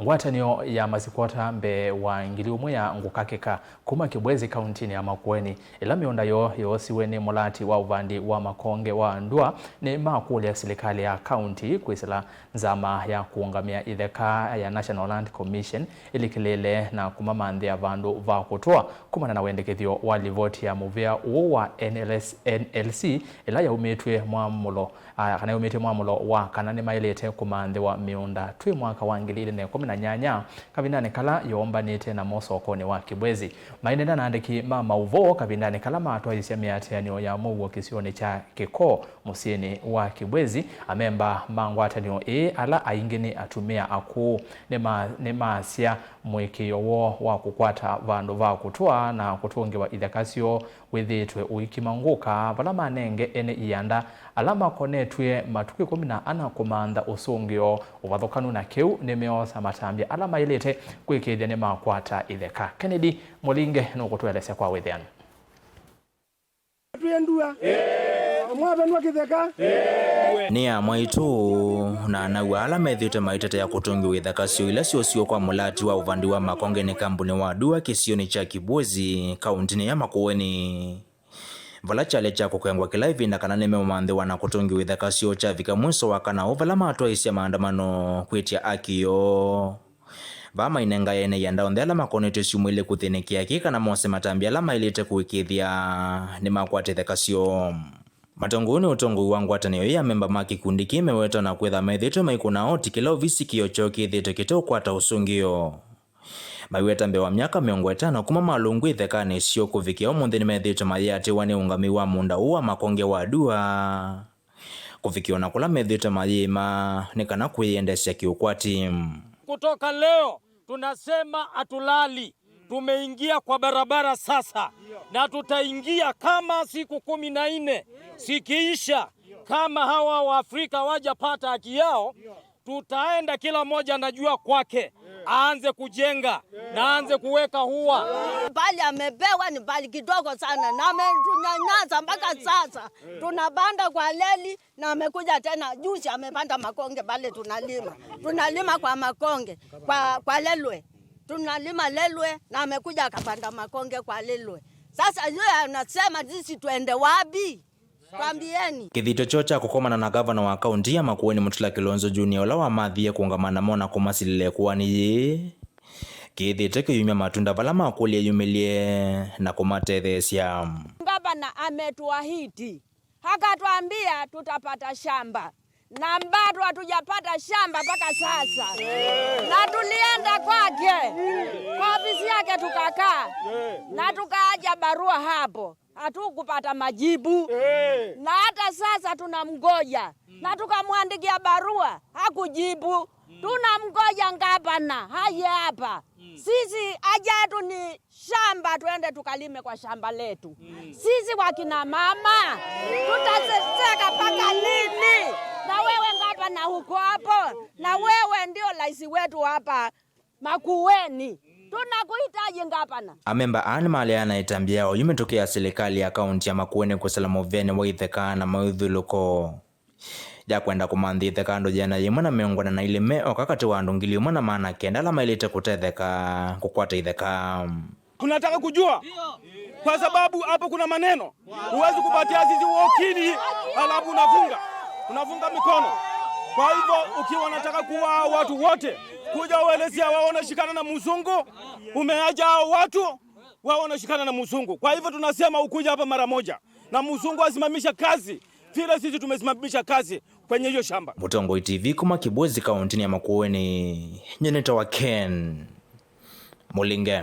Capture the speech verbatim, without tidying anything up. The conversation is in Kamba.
Ngwatanĩo ya masikwota mbee wa ngili ũmwe ya ngũka kĩka kuma Kibwezi kauntinĩ ya Makueni, ĩla mĩũnda yoo yoosiwe nĩ mũlati wa ũvandi wa makonge wa ndũa, nĩmakũlya silikalĩ ya kaunti kwĩsĩla nzama ya kũũngamĩa itheka ya National Land Commission ĩlikĩlĩĩle na kũmamanthĩa vandũ va kũtũa kumana na wendekethyo wa livoti ya mũvĩa ũũ wa N L S, N L C ĩla yaumĩtw'e mwamũlo, a, kana yaumĩtw'e mwamũlo wa kana nĩmaĩlĩte kũmanthĩwa mĩũnda twĩ mwaka wa ngili ilĩ na ĩkũmi na nyanya, kavindanĩ kala yoombanĩte namo sokonĩ wa Kibwezi. Maineena na andĩki ma maũvoo kavindanĩ kala matwaĩĩsya mĩatĩanĩo ya mũuo kĩsionĩ kya Kĩkoo mũsyĩnĩ wa Kibwezi, amemba ma ngwatanĩo ĩĩ, ala aingĩ nĩ atumĩa akũũ, nĩma-, nĩmaasya mũĩkĩĩo woo wa kũkwata vandũ va kũtũa na kũtũngĩwa itheka syoo wĩthĩĩtwe ũikima ngũka vala manenge ene ianda ala makonetw'e matukũ ĩkũmi na ana kũmantha ũsũngĩo. Ũvathũkanu na kĩu, nĩmeosa matambya ala maĩlĩte kũĩkĩĩthya nĩmakwata itheka. Kennedy Mũlinge nũkũtũelesya kwa wĩthĩanu. Twĩ ndũa. Mwavenwa kĩtheka. Nĩ amwaitũ na anaw'a ala methĩĩtwe maitetea kũtũngĩwa itheka syoo ila syosiwe kwa mũlati wa ũvandi wa makonge nĩ kambuni wa ndũa kĩsionĩ kya Kibwezi, kauntinĩ ya Makueni, vala kyalĩ kya kũkengwa kĩla ĩvinda kana nĩmeũmanthĩwa na kũtũngĩwa itheka syoo kyavika mwĩso wa kana ũũ, vala matwaĩĩsya maandamano kwĩtya aki yoo. Vaa mainengae ene ianda onthe ala makonetw'e syumwa ilĩ kũthĩnĩkĩa kĩ kana mose matambya ala maĩlĩte kũĩkĩĩthya nĩmakwata itheka syoo. Matongoi nĩ ũtongoi wa ngwatanĩo ĩĩ, amemba ma kĩkundi kĩĩ meweta na kwĩtha methĩĩtwe maikũna oti kĩla ovisi kĩoo kyoo kĩthĩĩtwe kĩteũkwata ũsũngĩo. Maiweta mbee wa myaka mĩongo ĩtano kuma malũngw'e ithekanĩ syoo kũvikĩa ũmũnthĩ nĩmethĩĩtwe mayĩatĩwa nĩ ũngamĩi wa mũũnda ũũ wa makonge wa ndũa. Kũvikĩa ona kũla methĩĩtwe mayĩĩma nĩ kana kwĩyendeesya kĩũkwati. Kutoka leo tunasema hatulali. Tumeingia kwa barabara sasa, na tutaingia kama siku kumi na nne zikiisha, kama hawa Waafrika hawajapata haki yao, tutaenda kila mmoja anajua kwake, aanze kujenga na aanze kuweka ua. Mbali amepewa ni mbali kidogo sana, na ametunyanyasa mpaka sasa. Tunapanda kwa leli, na amekuja tena juzi, amepanda makonge pale tunalima. Tunalima kwa makonge, kwa, kwa lelwe. Tunalima lelwe, na amekuja akapanda makonge kwa lelwe. Sasa yeye anasema sisi tuende wapi? Twambieni. Kĩthito kyoo kya kũkomana na ngavana wa kaunti ya Makueni Mutula Kilonzo Junior, ũla wamathie kũũngama namo na kũmasilĩla ĩkoani yĩĩ, kĩthĩte kĩyumya matunda vala makũlya yumĩlye na kũmatetheesya. Gavana ametuahidi, akatuambia tutapata shamba, na bado hatujapata shamba mpaka sasa. Na tulienda kwake, kwa ofisi yake tukakaa, na tukaacha barua hapo. Hatukupata majibu. Eh. Na hata sasa tunamngoja. Mm. Na tukamwandikia barua, hakujibu. Mm. Tunamngoja gavana aje hapa. Mm. Sisi haja yetu ni shamba, tuende tukalime kwa shamba letu. Mm. Sisi wakina mama, tutateseka mpaka lini? Na wewe gavana uko hapo, na wewe ndio rais wetu hapa Makueni. Tunakuhitaji, gavana. Amemba aa nĩmaleana na ĩtambya ya oyu mĩtũkĩ ya silikalĩ ya kaunti ya Makueni kũsala mũvĩanĩ wa itheka na maũthyũlũlũko ya kwenda kũmanthĩa itheka andũ ĩana yĩmwe na mĩongo ĩna na ilĩ me oka katĩ wa andũ ngili ĩmwe na maana kenda ala maĩlĩte kũtetheka kũkwata itheka. Tunataka kujua, kwa sababu hapo kuna maneno. Huwezi kupatia sisi wakili, alafu unafunga. Unafunga mikono. Kwa hivyo, ukiwa unataka kuua watu wote, kuja uelezea wao wanashikana na mzungu, umeacha hao watu, wao wanashikana na mzungu. Kwa hivyo, tunasema ukuje hapa mara moja. Na mzungu asimamisha kazi, vile sisi tumesimamisha kazi kwenye hiyo shamba. Mũtongoi T V kuma Kibwezi, kaunti ya Makueni, nyie nĩtawa Ken Mũlinge.